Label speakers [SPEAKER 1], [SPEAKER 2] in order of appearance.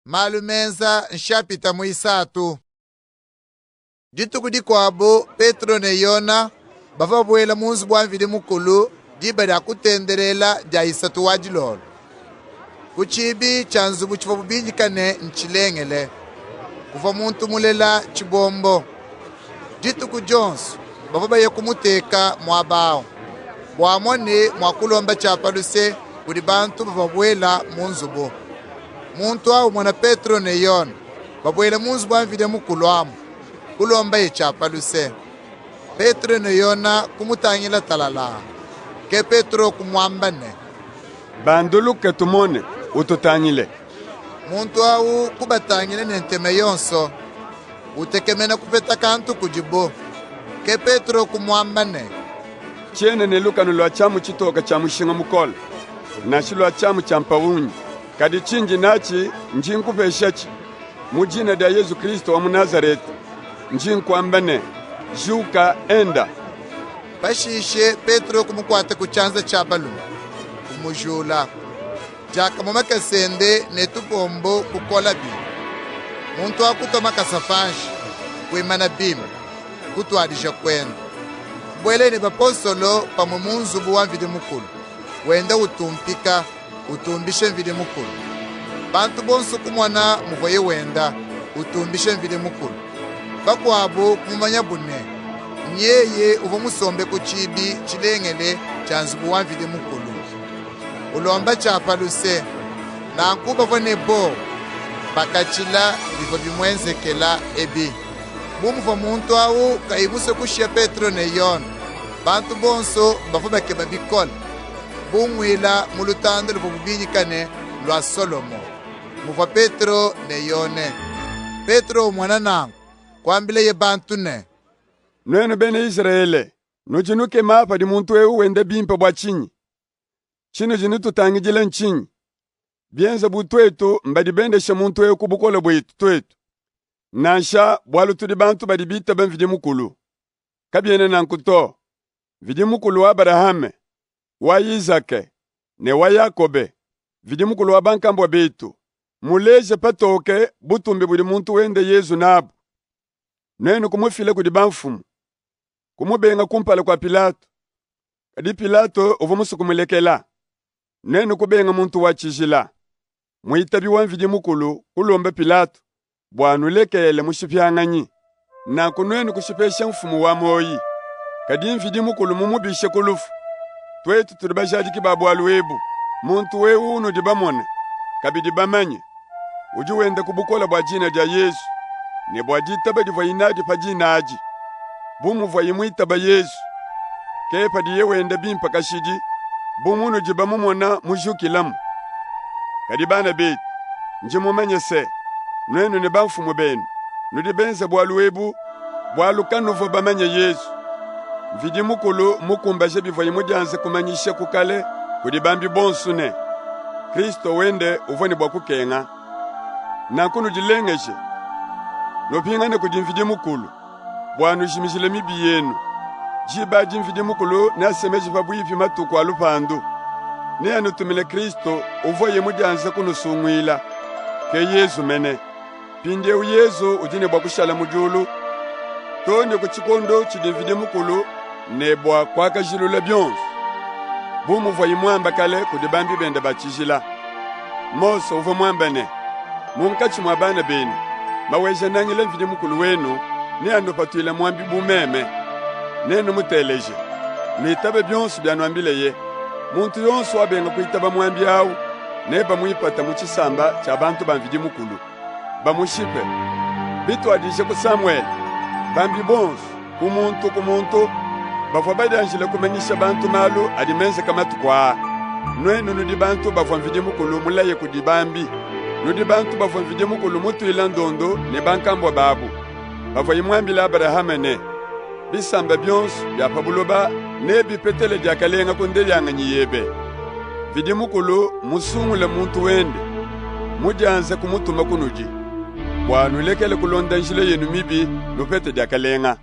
[SPEAKER 1] Malu menza nshapita muisatu. Dituku dikuabu Petro ne Yona bavua babuela mu nzubu wa Mvidi Mukulu diba dia kutendelela dia isatu wa dilolo. Ku tshiibi tshia nzubu tshivuabu binyika ne, Ntshilengele, kuvua muntu mulela tshibombo. Dituku dionso bavua baya kumuteka muaba awu, bua amone mua kulomba tshia pa luse kudi bantu bavua babuela mu nzubu. Muntu awu umona Petro ne Yone babuela mu nzubu wa Mvidi Mukulu amu, kulombaye tshia pa luse. Petro ne Yone kumutangila talalaa. Ke Petro kumuamba ne,
[SPEAKER 2] Banduluke tumone, ututangile.
[SPEAKER 1] Muntu awu kubatangila ne ntema yonso, utekemena kupeta kantu kudibu. Ke Petro kumuamba ne,
[SPEAKER 2] Tshiena ne lukanu lua tshiamu tshitoke tshia mushinga mukole, nansha lua tshiamu tshia mpawungi. Kadi tshindi natshi ndi nkupeshatshi. Mu dina dia Yezu Kristo wa mu Nazarete, ndi nkuamba ne, juka, enda.
[SPEAKER 1] Pashishe Petro kumukuata ku tshianza tshia balume, kumujula. Diakamue makasa ende ne tupombo kukolabi. Muntu awu kutua makasa panshi, kuimana bimpe, kutuadija kuenda. Kubuelaye ne bapostolo pamue mu nzubu wa Mvidi Mukulu, wenda utumpika, utumbisha Mvidi Mukulu. Bantu bonsu kumona muvuaye wenda, utumbisha Mvidi Mukulu. Bakuabu kumumanyabu ne, nyeye uvua musombe ku tshiibi tshilengele tshia nzubu wa Mvidi Mukulu, ulomba tshia pa luse. Nanku bavua ne bowa, bakatshila bivua bimuenzekela ebi. Bu muvua muntu awu kayi musue kushiya Petro ne Yone, bantu bonsu bavua bakeba bikole, bunguila mu lutanda luvuabu binyika ne, lua Solomo, muvua Petro ne Yone. Petro umona nanku, kuambilaye bantu ne,
[SPEAKER 2] Nuenu bena Izrayele, nudi nukema padi muntu ewu wenda bimpe bua tshinyi? Tshinudi nututangidila ntshinyi? Bienze bu tuetu mbadi bendeshe muntu ewu ku bukole buetu tuetu, nansha bualu tudi bantu badi bitaba Mvidi Mukulu. Kabiena nanku to. Mvidi Mukulu wa Abrahame, wa Izake ne wa Yakobe, Mvidi Mukulu wa bankambua betu, mmuleje patoke butumbi budi muntu wende Yezu nabu. Nuenu kumufila kudi bamfumu, kumubenga kumpala kua Pilate. Kadi Pilate uvua musue kumulekela. Nuenu kubenga muntu wa tshijila, muitabi wa Mvidi Mukulu, kulomba Pilate bua anulekeele mushipianganyi. Nanku nuenu kushipesha Mfumu wa muoyi. Kadi Mvidi Mukulu mmumubishe ku lufu. Tuetu tudi bajadiki ba bualu ebu. Muntu ewu unudi bamone, kabidi bamanye, udi wenda ku bukole bua dina dia Yezu, ne bua ditaba divuaye nadi pa dina adi. Bu muvuaye muitabe Yezu, ke padiye wenda bimpe kashidi, bu munudi bamumona mujukilamu. Kadi bana betu, ndi mumanye se, nuenu ne bamfumu benu nudi benze bualu ebu, bualu kanuvua bamanye Yezu. Mvidi Mukulu mmukumbaje bivuaye mudianze kumanyisha ku kale kudi bambi bonsu ne, Kristu wende uvua ne bua kukenga. Nanku nudilengeje, nupingane kudi Mvidi Mukulu, bua anujimijile mibi yenu. Diba adi Mvidi Mukulu neasemeje pabuipi matuku a lupandu. Neanutumine Kristu uvuaye mudianze kunusunguila, ke Yezu mene. Mpindiewu Yezu udi ne bua kushala mu diulu too ne ku tshikondo tshidi Mvidi Mukulu ne bua kuakajilula bionsu, bu muvuaye muambe kale kudi bambi bende ba tshijila. Mose uvua muambe ne, Munkatshi mua bana benu, Maweja-Nangila Mvidi Mukulu wenu neanupatuile muambi bu meme. Nenumuteleje, nuitabe bionsu bianuambileye. Muntu yonsu wabenga kuitaba muambi awu, nebamuipate mu tshisamba tshia bantu ba Mvidi Mukulu, bamushipe. Bituadije ku Samuwele, bambi bonsu, ku muntu ku muntu, bavua badianjile kumanyisha bantu malu adi menzeke matuku aa. Nuenu nudi bantu bavua Mvidi Mukulu mulaye kudi bambi. Nudi bantu bavua Mvidi Mukulu mutuile ndondu ne bankambua babu, pavuaye muambile Abrahame ne, Bisamba bionsu bia pa buloba nebipetele diakalenga ku ndelanganyi yebe. Mvidi Mukulu mmusungule muntu wende, mudianze kumutuma kunudi, bua nulekele kulonda njila yenu mibi, nupete diakalenga.